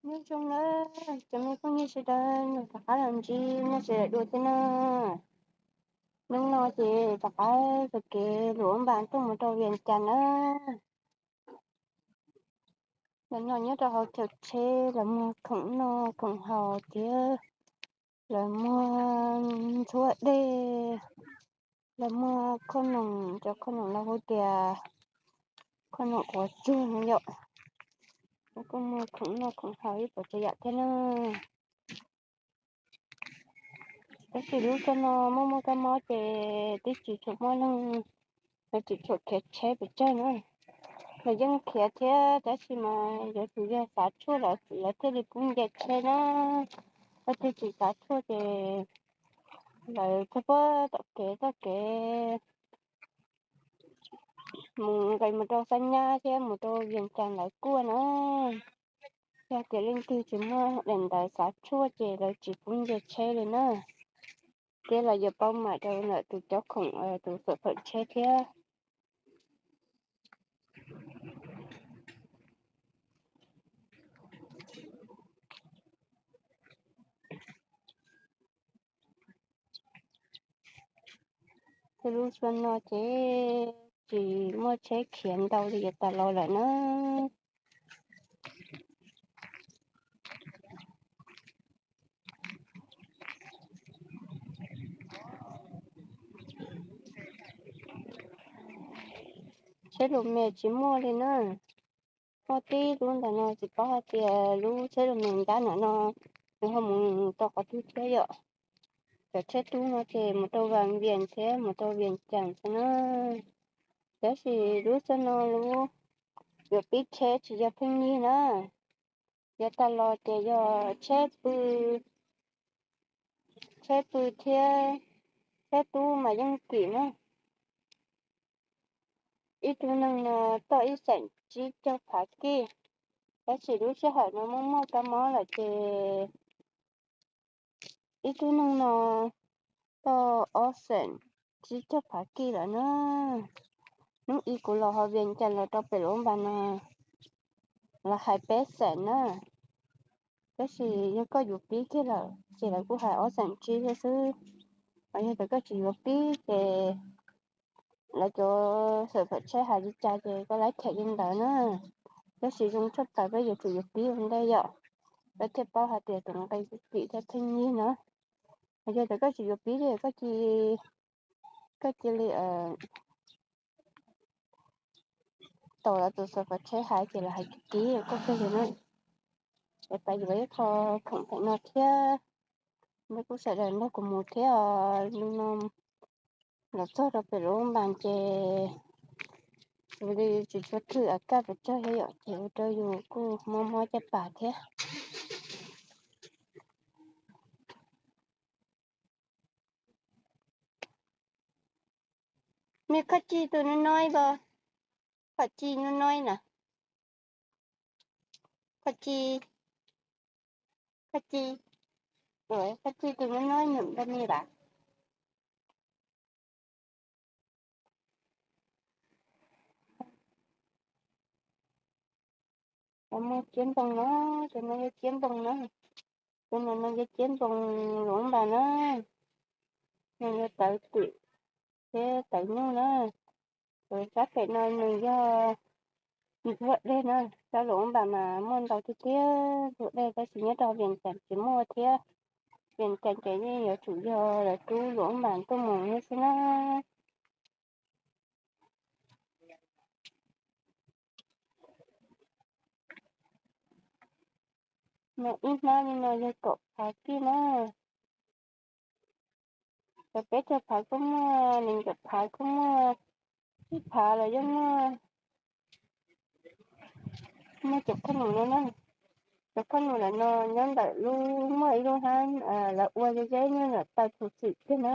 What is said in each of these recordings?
Nyob zoo na, cov me phooj ywg sawv daws, rov qab los ntsib nej sawv daws dua thiab na. Hnub no ces rov qab taug kev Luam Npas tuaj mus rau Vias Cas na. Ntawm no nyob rau hauv chaw tsheb, lawv muag khoom noj khoom haus thiab lawv muag ntxhuav dej, lawv muag khoom noom, cov khoom noom lawv hu tias khoom noom quav tsuag no yom. Lawv kuj muag khoom noj khoom haus ib puas tsav yam thiab na. Tab sis lub zos no muaj muaj kab mob ces twb tsis tshua muaj neeg, lawv tsis tshua khiav tsheb pes tsawg na. Lawv yeej khiav thiab tab sis mas yuav tsum yog xav tshuaj lawv thiaj li pub nce tsheb na. Lawv twb tsis xav tshuaj ces lawv txog puag tom kev txoj kev mus nqes mus rau Xab Nyab thiab mus rau Vias Cas lawv kuaj na. Yog tias leej twg tsis muaj daim ntawv xav tshuaj ces lawv tsis pub nce tsheb li na. Thiab lawv yuav pab mam rau ntawm tus cob khoom, tus xwm phawm tsheb thiab. Tej lub zos no ces tsis muaj tsheb khiav ntau li yav tas los lawm na. Tsheb lus me tsis muaj li na. Muaj tib lub ntawm no tsis paub hais tias lub tsheb lus me nrab no no nws ho mus rau qhov twg thiab yom. Cov tsheb tub no ces mus rau Vas Vias thiab mus rau Vias Cas xwb na. Tab sis lub zos no lub yuav pib tsheb tsis yog pheej yig na. Yav tas los ces yog tsheb pw, tsheb pw thiab tsheb tub mas yeej kim na. Ib tug neeg no tau ib xeem tsib caug phav kij, tab sis lub sij hawm no muaj muaj kab mob lawm ces ib tug neeg no tau ob xeem tsib caug phav kij lawm na. Hnub ib kuv los hauv Vias Cas los rau pem Luam Npas no los hais peb xeem na. Tab sis yog koj yuav pib kiag lawm ces lawv kuj hais ob xeem tsib thiab xwb. Ho yog tias koj tsis yuav pib ces lawv cov xwm phawm tsheb hais li cas ces koj laib them li ntawd na. Tab sis zoo tshaj plaws peb yuav tsum yuav pib ua ntej yom, peb thiaj paub hais tias tus nqi kim thiab pheej yig na. Ho yog tias koj tsis yuav pib ces koj cia, koj cia li tau lawv tus xwm phawm tsheb hais ces lawv hais kiv koj kiag li na. Es pab yuav ib qho khoom pem no thiab, nej kuj sawv daws nrog kuv mus thiab os. Hnub no los txog rau pem Luam Npas ces ua li tsis tshua thwj a kaj pes tsawg thiab yom, ces ua rau yus kuj mob mob caj pas thiab. Nws kho ci tus no no os, kho ci no no na, kho ci, kho ci, kho ci tus no no nws nta ni las. Muaj ciab npoo na, tus no yog ciab npoo na, tus no no yog ciab npoo Luam Npas na, no yog tawv twm thiab tawv nyuj na. Tus sab pem no nws yog ntxhuav dej na, sab Luam Npas mas muaj ntau tiag tiag ntxhuav dej tab sis nyob rau Vias Cas tsis muaj thiab. Vias Cas ces yeej yuav tsum yog lawv rub Luam Npas tuaj mus thiab xwb na. No ib hnab li no yog kaum phav kij na. Cov peb caug phav kuj muaj, nees nkaum phav kuj muaj, tsib phav los yeej muaj. Muaj cov khoom num no na, cov khoom num lawm no nyob ntawm lub, muaj ib lub hab lawv ua ze zeb nyob ntawm taw txhuv xwm kiag na.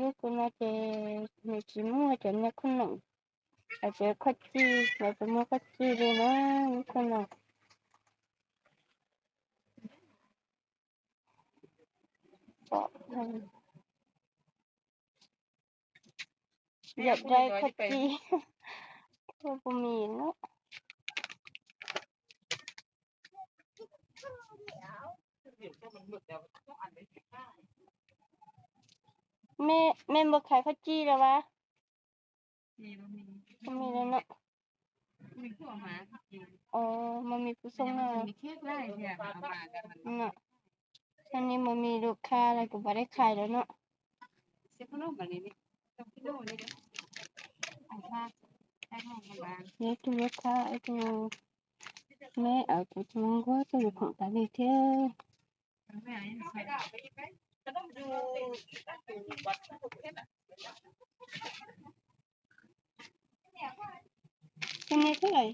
Lub tus no ces nws tsis muaj cov niag khoom num, lawv tsuas khob cij, lawv tsuas muag khob cij li na lub tus no. pom. Yam dai kho ci, kuj puas mis no. Mej npua khais kho ci los vas? Mis no. Mas mis kuv xoo no. Xyoo no mas mis lus kha los kuv mam li khais lawm no. Ib tug lub khab, ib tug meb, kuv tsis muaj nquab tuaj yuav khoom tas li thiab. Tus me xwb lawm.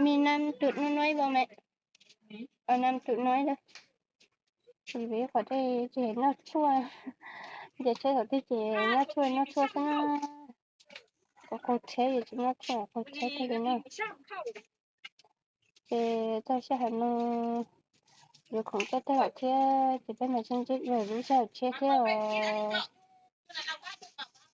Mis nam tus nuav nuav ib voo ne. Nam tus nuav, vim qhov twg ces noj tshuaj, ces tsheb qhov twg ces noj tshuaj noj tshuaj xwb na. Kuv qaug tsheb ces tsis noj tshuaj, qaug tsheb thiaj li noj. Ces txog sij hawm no yuav khoom tuaj tag lawm thiab ces peb mam sib ntsib dua lub sij hawm tshiab thiab os.